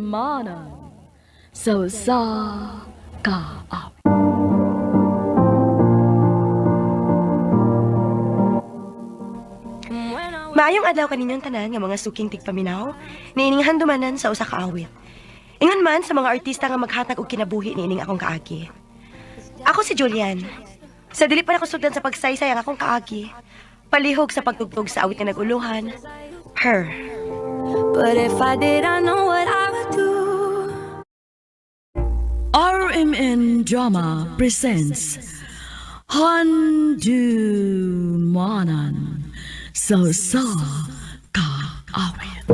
Handumanan sa usa ka awit. Maayong adlaw kaninyong tanan nga mga suking tigpaminaw, niining handumanan sa usa ka awit. Ingon man sa mga artista nga maghatag og kinabuhi niining akong kaagi. Ako si Julian. Sa dili pa nako sugdan sa pagsaysay ang akong kaagi, palihog sa pagtugtog sa awit nga nag-uluhan, Her. But if I did, I know what I would do. RMN Drama presents Handumanan sa usa ka awit.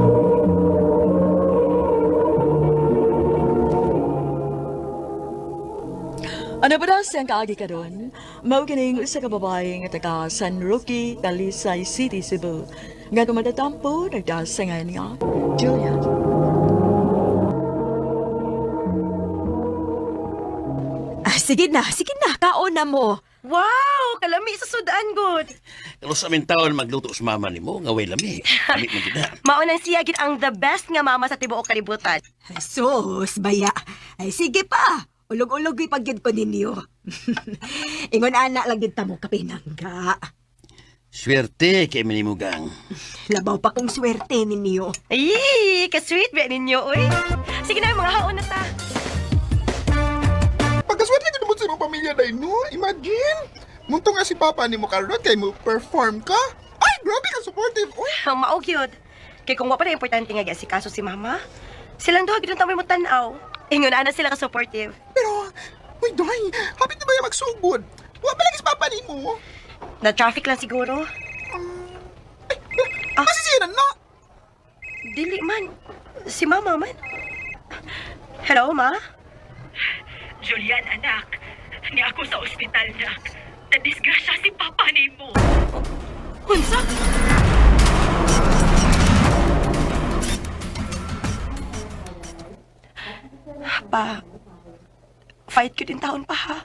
Ano ba daw siyang kaagi karon? Mao kining usa ka babae nga taga San Roque, Talisay City, Cebu. Nga tumatatampo nagdasangan nga Julia. Ah, sige na, kaon na mo. Wow! Kalami sa sudan, good! Pero sa aming taon magluto sa mama nimo nga way lami. Lami man gid na. Mao nang siya gid ang the best nga mama sa tibuok kalibutan. Ay, sus, baya. Ay, sige pa. Ulog-ulog ipagyud ko ninyo. Ingon ana lang din tamo kapinangga. Swerte kay mi nimo gang. Labaw pa kong swerte ninyo. Ay, ka-sweet ba ninyo, uy? Sige na, mga haon na ta. Pagkaswerte ka naman sa imong pamilya day no? Imagine! Munto nga si Papa ni mo karon kay mo perform ka. Ay, grabe ka supportive. Uy, Ang mao gyud. Kay kung wa pa na importante nga asikaso si mama, silang duha gyud ang tamay mo tan-aw. Ingon ana sila ka supportive. pero uy, day, hapit na ba yung magsugod? Wa pa lagi si Papa ni mo. Na traffic lang siguro. Ay, ah. Kasi siya na. Dili man. Si mama man. Hello, ma? Julian, anak. Ni ako sa ospital, nak. Nadisgrasya si Papa nimo. Unsa? Pa, fight ko din taon pa ha.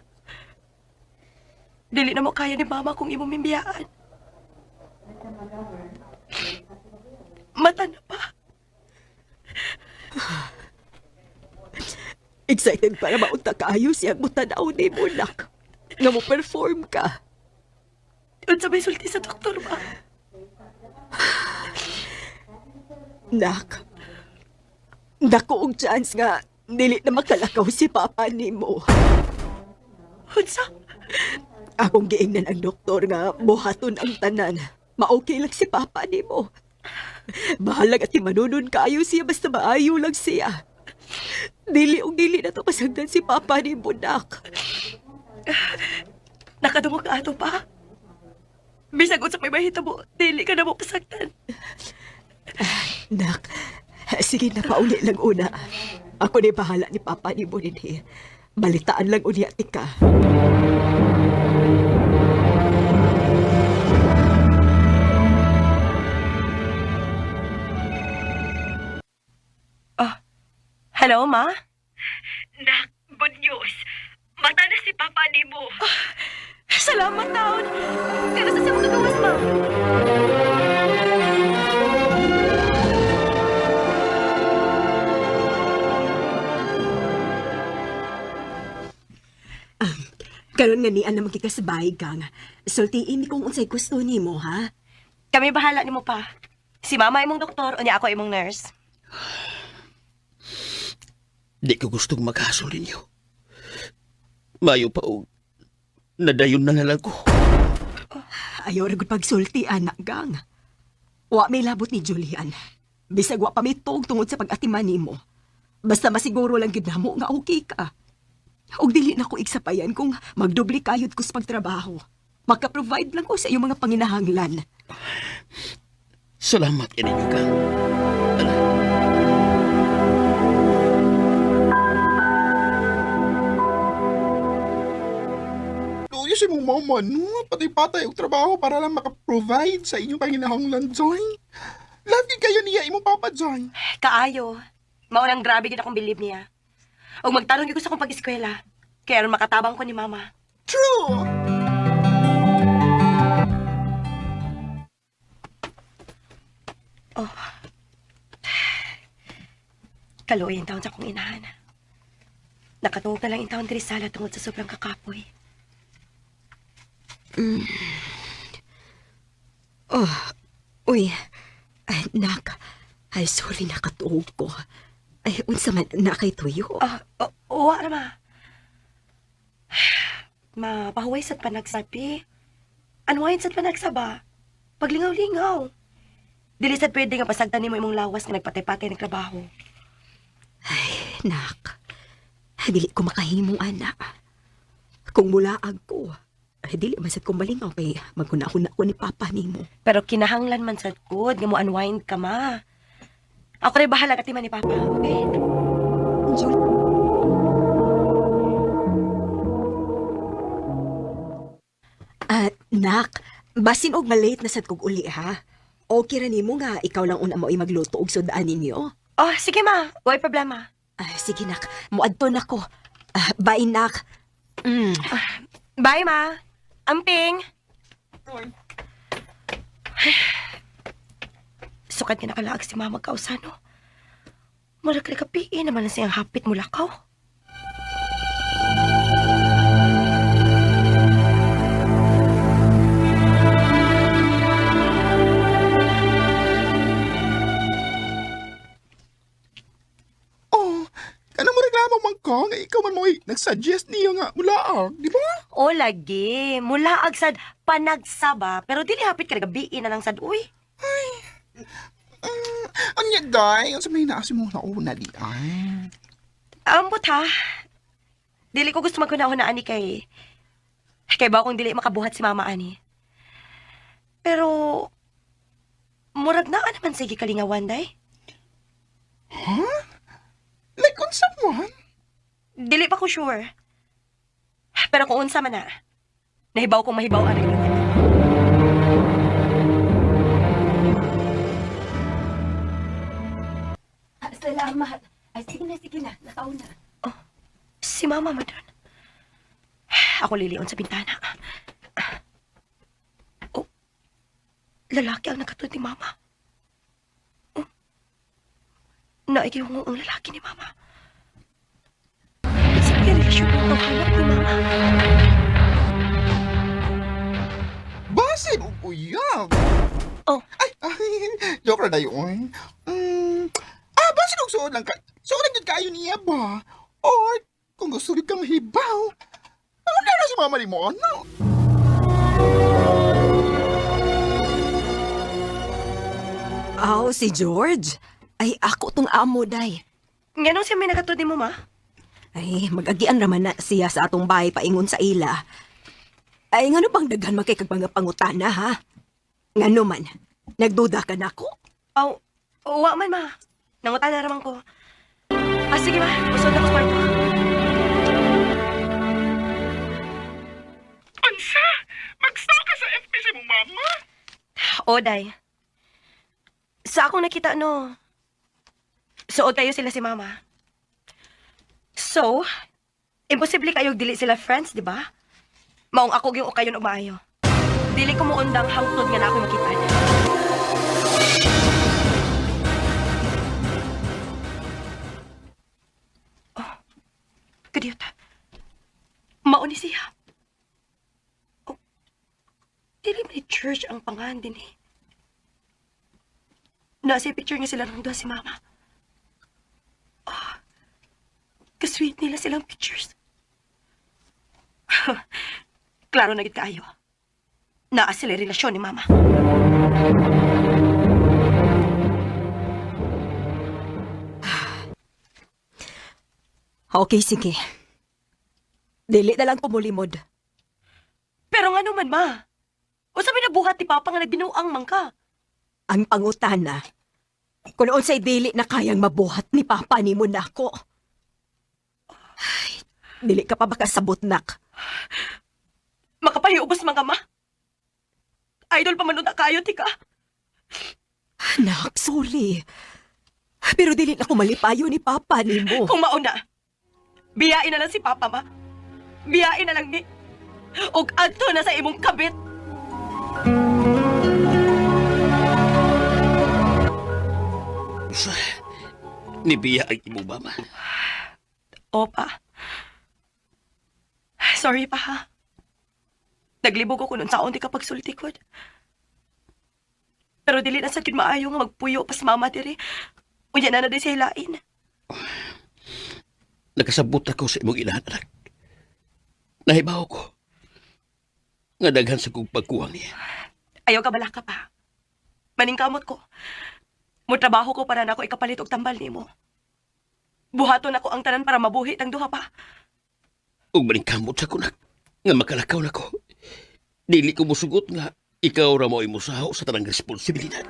Dili na mo kaya ni mama kung imong mimbiyaan. Mata na pa. Excited para maunta kaayo siyang mutanaw ni mo, nak. Nga mo perform ka. Unsa may sulti sa doktor ba? Nak, dako og chance nga dili na makalakaw si Papa nimo. Unsa? Akong giingnan ang doktor nga buhaton ang tanan. Ma-okay lang si Papa nimo. Bahalag at manunon kaayo siya basta maayo lang siya. Dili og dili na to pasagdan si Papa nimo, nak. Nakadungog ka ato pa. Bisag unsa may mahitabo, dili ka na mo pasagdan. Nak, sige na pauli lang una. Ako ni bahala ni Papa nimo dinhi. Balitaan lang unya tika. Hello, ma? Nak, good news. Mata na si Papa nimo. Salamat, taon. Kaya sa siya makagawas, ma. Karon nga nian naman kita sa bahay kang. Sultiin ni kung unsay gusto nimo, ha? Kami bahala nimo pa. Si mama imong doktor, unya ako imong nurse. Di ko gustong maghasol ninyo. Mayo pa og nadayon na nalang ko. Ayaw ra gud pagsulti anak gang. Wa may labot ni Julian. Bisag wa pa may tuog tungod sa pag-atiman nimo. Basta masiguro lang gid namo nga okay ka. Og dili na ko igsapayan kung magdoble kayod ko sa pagtrabaho. Maka-provide lang ko sa iyong mga panginahanglan. Salamat kaninyo gang. Ala. Luyo si mong mama, no? Patay-patay og trabaho para lang maka-provide sa inyong panginahanglan, Joy. Love gid kayo niya imong Papa, Joy. Kaayo. Mao nang grabe gid akong bilib niya. Og magtarong gyud ko sa akong pag-eskwela. Kaya aron makatabang ko ni mama. True! Kaluoy ang taon sa akong inahan. Nakatuog na lang in taon diri sala tungod sa sobrang kakapoy. Oh, uy. Ay, nak. Ay, sorry, nakatuog ko. Ay, unsa man, na kay tuyo. Ah, oh, wa ra ma. Ma, pahuway sad panagsabi. Unwind sad panagsaba. Paglingaw-lingaw. Dili sad pwede nga pasagdan nimo imong lawas nga nagpatay-patay ng trabaho. Ay, nak. Dili ko makahimong anak. Kung mulaag ko, ay, dili man sad ko malingaw kay maghuna-huna ko ni Papa nimo. Pero kinahanglan man sad gud nga mo unwind ka ma. Ako rin bahala katiman ni Papa, okay? Jul- Ah, nak, basin og malate na sad kog uli ha. Okay ra nimo nga ikaw lang una mao'y magluto og sudaan ninyo. Oh, sige ma, way problema. Ah, sige nak, muadto na ko. Ah, bye nak. Mm. Bye ma. Amping. Sukat nga nakalaag si mama kausano. Murag kay kapiin naman ang siyang hapit mulakaw. Oh, kanang mo reklamo man ko nga ikaw man mo'y nagsuggest niyo nga mulaag, di ba? O lagi, mula agsad panagsaba, pero dili hapit kay gabi na lang sad uy. Anya, day, unsa may naasi mo na una di ay. Ambot ha. Dili ko gusto maghuna-huna ani kay ba akong dili makabuhat si mama ani. Pero murag naa naman sige kalingawan day. Like unsa man? Dili pa ko sure. Pero kung unsa man na, nahibaw kong mahibaw ang nagluto. Ah, salamat. Ay, sige na, sige na. Nakaw na. Si mama madron. Ako lilion sa bintana. Oh, lalaki ang nakatud ni mama. Oh, naigihungo ang lalaki ni mama. Sa relasyon ng tawhanap ni mama. Basin og uyab. Oh. Ay, ay, joke ra dayon. Ah, basin og suod lang ka. Suod lang gyud kaayo niya ba? Or kung gusto gyud kang hibaw, ano na si mama nimo ano? Aw, si George. Ay, ako tong amo, day. Ngano siya may nakatud ni mo, ma? Ay, magagian raman na siya sa atong bahay paingon sa ila. Ay, ngano bang daghan man kay kag mga pangutana, ha? Ngano man, nagduda ka na ako? Aw, wa man, ma. Nangutan na raman ko. Ah, sige, ma. Usod ako sa kwarto. Unsa? Mag-stalk ka sa FB sa imong mama? O, day. Sa akong nakita, no, suod kayo sila si mama. So, imposible kayo dili sila friends, di ba? Maong ako yung ukayon umayo. Dili ko muundang hangtod nga na ako makita. Oh, kadiyot. Mauni siya. Oh, dili man ni church ang pangan din eh. Nasa picture nga sila ng duha si mama. Ah, kasweet nila silang pictures. Klaro na gid kaayo. Naa sila relasyon ni mama. Okay, sige. Dili na lang kumulimod. Pero nga naman, ma. Unsa may nabuhat ni Papa nga nagbinuang man ka? Ang pangutana, kung unsay dili na kayang mabuhat ni Papa nimo nako. Ay, dili ka pa baka sabot nak. Makapahiubos man ka, ma. Idol pa man unta kayo, tika. Anak, sorry. Pero dili na ko malipayo ni Papa nimo. Kung mauna, biyain na lang si Papa, ma. Biyain na lang ni. Og adto na sa imong kabit. Unsa? Nibiya ang imong mama. Opa. Sorry pa ha. Naglibog ko nun saon di ka pagsulti ko. Pero dili na sad gyud maayo nga magpuyo pas mama diri. Unya na na di sa hilain. Nakasabot ako sa imong inahan, anak. Nahibaw ko. Nga daghan sa kong pagkuwang niya. Ayaw ka balaka pa. Maningkamot ko. Mutrabaho ko para nako ikapalit og tambal nimo. Buhaton ako ang tanan para mabuhi tang duha pa. Ug maningkamot sa kunak. Nga makalakaw na ko. Dili ko musugot nga ikaw ra mo'y musaho sa tanang responsibilidad.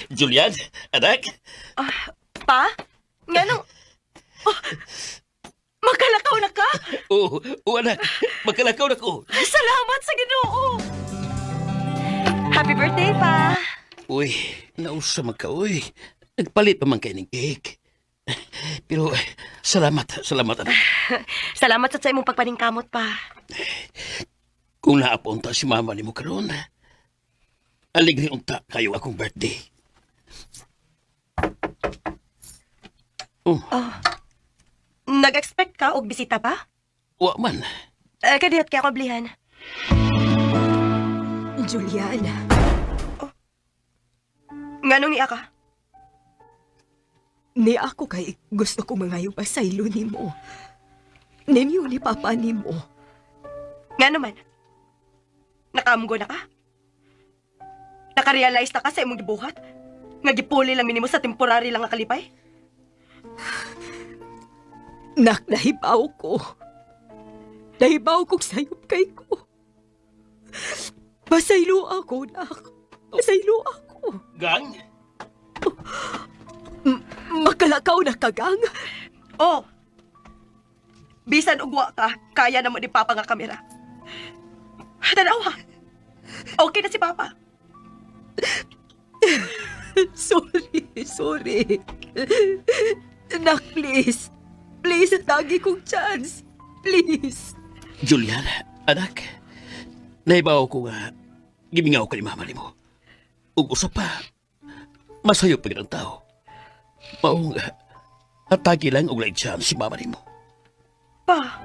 Julian, anak. Pa? Nganong... Oh, makalakaw na ka? Oo, oo, anak. Makalakaw na ko. Salamat sa Ginoo. Happy birthday pa. Uy, nausa man ka, uy. Nagpalit pa man kay ning cake. Pero salamat, salamat anak. Salamat sa imong pagpaningkamot pa. Kung naapunta si mama nimo karon, aligri unta kayo akong birthday. Oh, Nag-expect ka og bisita pa? wa man. Eh, kadiyot kay ako blihan. Julian, Nganong niya ka? ni ako kay gusto ko mangayo pasaylo nimo. Ninyo ni papa nimo. Nga naman. Nakaamgo na ka? Nakarealize na ka sa imong gibuhat? Nga gipuli lang minimo sa temporary lang nga kalipay? Nak, nahibaw ko. Nahibaw kong sayop kay ko. Pasaylo ako, nak. Pasaylo ako. Gang? Makalakaw na kagang. Oh! Bisan ugwa ka, kaya na mo ni Papa nga kamera. Tanawa! Okay na si Papa. Sorry, sorry. Nak, please. Please, tagi kong chance. Please. Julian, anak. Nahibaw ko nga gimingaw ka ni mama nimo. Ug usa pa, masayop pa gid ang tao. Mao nga, hatagi lang og lain chance si mama nimo. Pa!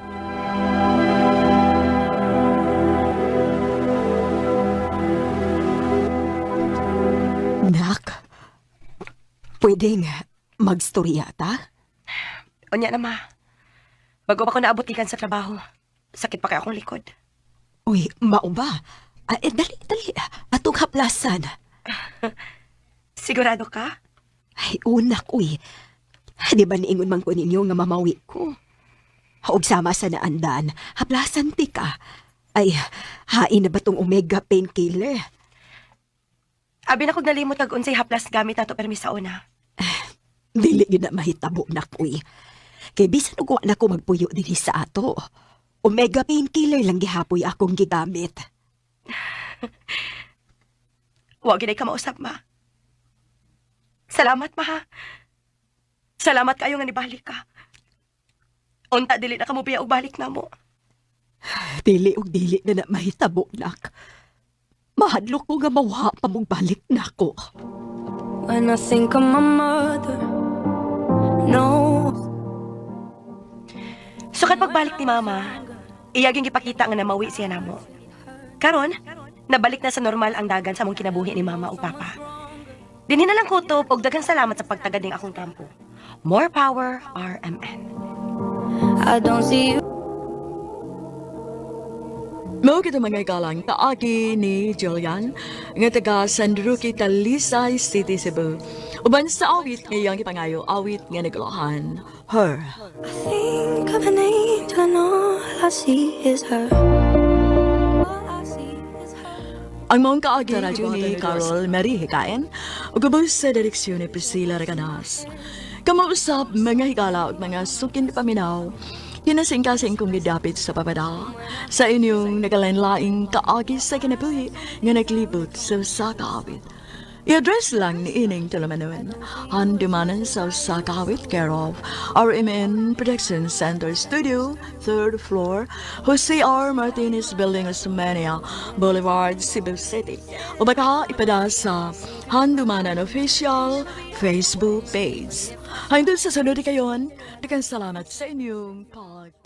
Nak, pwedeng magstorya ta? Unya na ma. Bago pa ko naabot gikan sa trabaho. Sakit pa kay akong likod. Uy, mao ba? Ah, eh, dali, dali. Atong haplasan. Sigurado ka? Ay, unak, uy. Di ba niingon man ko ninyo nga mamawi ko? Haog sama sa naandan, haplasan ti ka. Ay, hain na ba tong omega painkiller? Abi na kog nalimot kag unsay haplas gamit nato permi sa una. Dili gyud na mahitabo nak, uy. Kay bisan og wa na ko magpuyo dinhi sa ato. Omega painkiller lang gihapoy akong gigamit. Wa gid ka mausap ma. Salamat ma. ha. Salamat kayo nga nibalik ka. Unta dili na ka mobiya og balik namo. Dili og dili na na mahitabo nak. Mahadlok ko nga mawha pa mong balik nako. When I think of my mother, no. Sukat pagbalik ni mama, iya gyud gipakita nga namawi siya namo. Karon, nabalik na sa normal ang dagan sa among kinabuhi ni mama ug papa. Dinhi na lang kutob og daghang salamat sa pagtagad ning akong tampo. More power, RMN. I don't see you. Mao kita mga galang kaagi ni Julian nga taga San Roque, Talisay City, Cebu. Uban sa awit nga iyang gipangayo, awit nga nagulahan, Her. I think of an angel and all I see is her. All I see is her. Ang maong kaagi sa radyo ni Carol Marie Hikain ug ubos sa direksyon ni Priscilla Reganas. Kamausap mga higala ug mga sukin paminaw, kinasingkasing kong gidapit sa papada sa inyong nagalain-laing kaagi sa kinabuhi nga naglibot sa usa ka awit. I-address lang ni ining tulumanon. Handumanan sa usa ka awit, care of RMN Production Center Studio, third floor, Jose R. Martinez Building, Osmeña Boulevard, Cebu City. O baka ipada sa Handumanan Official Facebook page. Hangtod sa sunod kayon, daghang salamat sa inyong pag